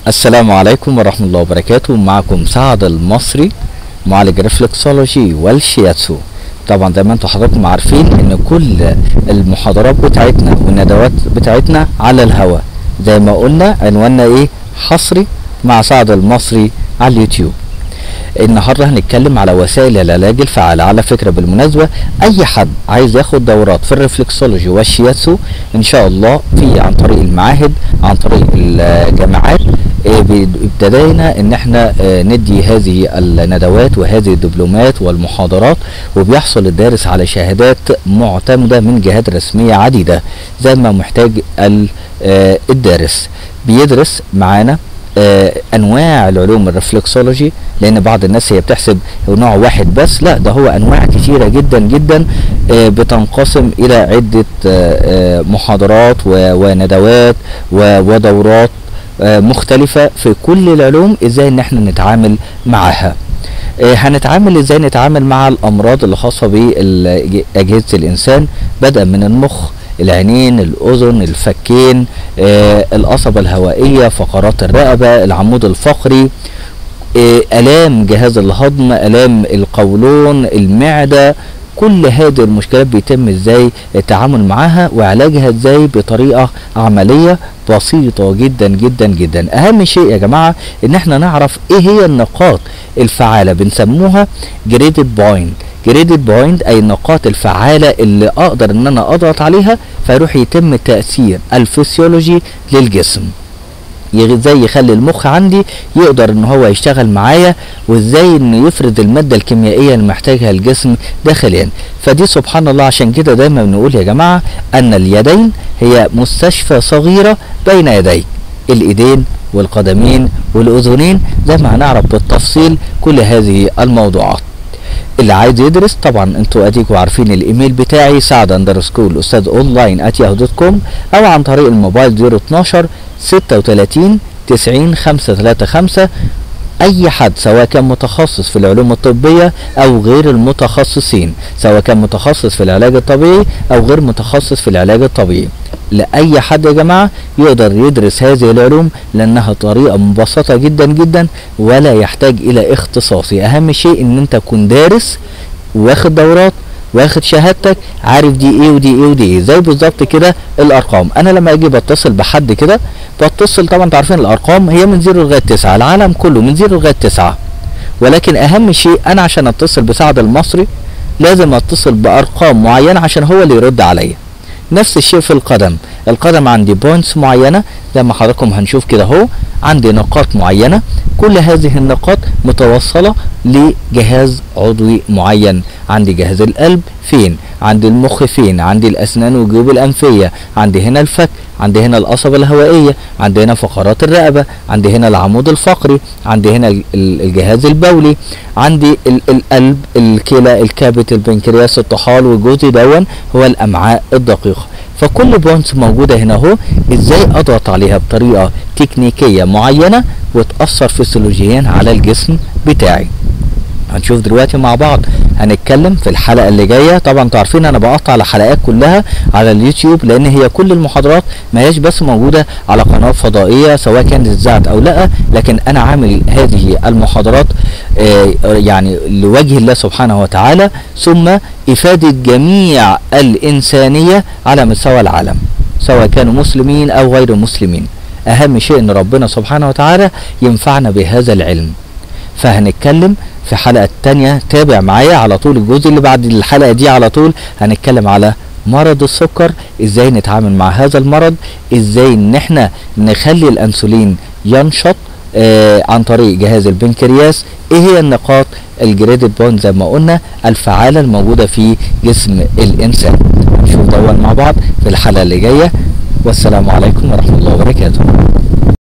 السلام عليكم ورحمة الله وبركاته. معكم سعد المصري، معالج reflexology والشياتسو. طبعا زي ما انتم حضراتكم عارفين ان كل المحاضرات بتاعتنا والندوات بتاعتنا على الهواء، زي ما قلنا عنواننا ايه؟ حصري مع سعد المصري على اليوتيوب. النهارده هنتكلم على وسائل العلاج الفعالة. على فكرة بالمناسبة، اي حد عايز ياخد دورات في ال reflexology والشياتسو ان شاء الله في عن طريق المعاهد، عن طريق الجامعات، ابتدينا ان احنا ندي هذه الندوات وهذه الدبلومات والمحاضرات، وبيحصل الدارس على شهادات معتمدة من جهات رسمية عديدة زي ما محتاج الدارس. بيدرس معانا انواع العلوم ال reflexology، لان بعض الناس هي بتحسب نوع واحد بس، لا ده هو انواع كتيرة جدا جدا، بتنقسم الى عده محاضرات وندوات ودورات مختلفة في كل العلوم، ازاي ان احنا نتعامل معاها. هنتعامل ازاي؟ نتعامل مع الامراض اللي خاصة باجهزه الانسان، بدءا من المخ، العينين، الاذن، الفكين، القصبة الهوائية، فقرات الرقبة، العمود الفقري، الام جهاز الهضم، الام القولون، المعدة. كل هذه المشكلات بيتم ازاي التعامل معاها وعلاجها ازاي بطريقة عملية بسيطة جدا جدا جدا. اهم شيء يا جماعة ان احنا نعرف ايه هي النقاط الفعالة، بنسموها graded point. graded point اي النقاط الفعالة اللي اقدر ان انا اضغط عليها فيروح يتم تاثير الفسيولوجي للجسم، ازاي يخلي المخ عندي يقدر ان هو يشتغل معايا، وازاي انه يفرز المادة الكيميائية اللي محتاجها الجسم داخليا. فدي سبحان الله، عشان كده دايما بنقول يا جماعة ان اليدين هي مستشفى صغيرة بين يديك، الايدين والقدمين والاذنين، زي ما هنعرف بالتفصيل كل هذه الموضوعات. اللي عايز يدرس طبعا انتوا اديكوا عارفين الايميل بتاعي saad_استاذ online@yahoo.com، او عن طريق الموبايل 012 36 90 535. اي حد سواء كان متخصص في العلوم الطبية او غير المتخصصين، سواء كان متخصص في العلاج الطبيعي او غير متخصص في العلاج الطبيعي، لأي حد يا جماعة يقدر يدرس هذه العلوم، لأنها طريقة مبسطة جدا جدا ولا يحتاج إلى اختصاصي. أهم شيء إن أنت تكون دارس واخد دورات واخد شهادتك، عارف دي ايه ودي ايه ودي ايه. زي بالظبط كده الارقام، انا لما اجي بتصل بحد كده بتصل، طبعا انتوا عارفين الارقام هي من 0 لغاية 9، العالم كله من 0 لغاية 9، ولكن اهم شيء انا عشان اتصل بسعد المصري لازم اتصل بارقام معينة عشان هو اللي يرد عليا. نفس الشيء في القدم، القدم عندي points معينة زي ما حضراتكم هنشوف كده اهو، عندي نقاط معينة، كل هذه النقاط متوصله لجهاز عضوي معين. عندي جهاز القلب فين، عندي المخ فين، عندي الاسنان والجيوب الانفيه، عندي هنا الفك، عندي هنا القصبة الهوائية، عندي هنا فقرات الرقبة، عندي هنا العمود الفقري، عندي هنا الجهاز البولي، عندي القلب، الكلى، الكبد، البنكرياس، الطحال، والجزء دون هو الامعاء الدقيقة. فكل points موجودة هنا اهو، ازاي اضغط عليها بطريقة تكنيكيه معينة وتاثر فسيولوجيا على الجسم بتاعي. هنشوف دلوقتي مع بعض، هنتكلم في الحلقة اللي جاية. طبعا انتوا عارفين انا بقطع الحلقات كلها على اليوتيوب، لان هي كل المحاضرات ما هياش بس موجودة على قناة فضائية سواء كانت اتذاعت او لا، لكن انا عامل هذه المحاضرات يعني لوجه الله سبحانه وتعالى، ثم افاده جميع الانسانية على مستوى العالم، سواء كانوا مسلمين او غير مسلمين. اهم شيء ان ربنا سبحانه وتعالى ينفعنا بهذا العلم. فهنتكلم في حلقة تانية، تابع معايا على طول الجزء اللي بعد الحلقة دي على طول، هنتكلم على مرض السكر، ازاي نتعامل مع هذا المرض، ازاي ان احنا نخلي الانسولين ينشط عن طريق جهاز البنكرياس، ايه هي النقاط ال graded point زي ما قلنا الفعالة الموجودة في جسم الانسان. هنشوف دون مع بعض في الحلقة اللي جاية، والسلام عليكم ورحمة الله وبركاته.